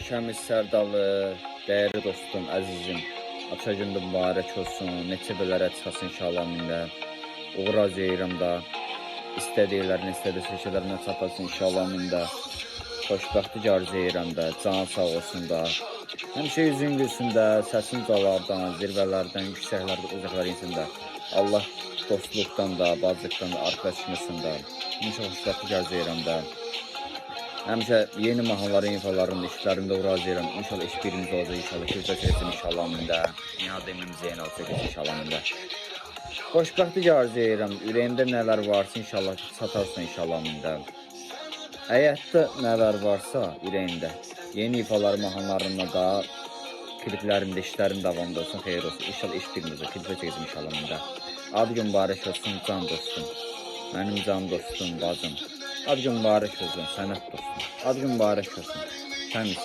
Şəmis Sərdalı, dəyərli dostum, əzizim. Ata günü mübarək olsun. Neçə belərə çıxasın inşallah mində. Uğur arzulayıram da. İstədiklərini, istədiyi seçələrinə çatasın inşallah mində. Xoşbəxtlik arzulayıram da. Canı sağ olsun da. Həmişə üzün gülsün də, səsin ucalardan, zirvələrdən, yüksəklərdə, uzaqlara insin də. Allah dostluqdan da, bacılıqdan da arxa çıxmasın da. Həmişə xoşbəxtlik arzulayıram da. Həmişə yeni mahnıların, infoların, işlərimdə uğur arzulayıram. İnşallah iş birimiz olacaq, inşallah klipə çəkəcəm inşallah mində. Nihat Emim Zeynal çəkəcək inşallah mində. Xoşbəxtlik arzulayıram. Ürəyimdə nələr varsa inşallah çatarsan inşallah mində. Həyatda nələr varsa ürəyimdə. Yeni ifalar mahnılarımla da kliplərimdə, işlərim davamlı olsun, xeyir olsun. İnşallah iş birimiz olacaq, klipə çəkəcəm inşallah mində. Ad gün mübarək olsun can dostum. Mənim can dostum, bacım. Ad gün mübarək olsun sənət dostum. Ad gün mübarək olsun. Təmiz.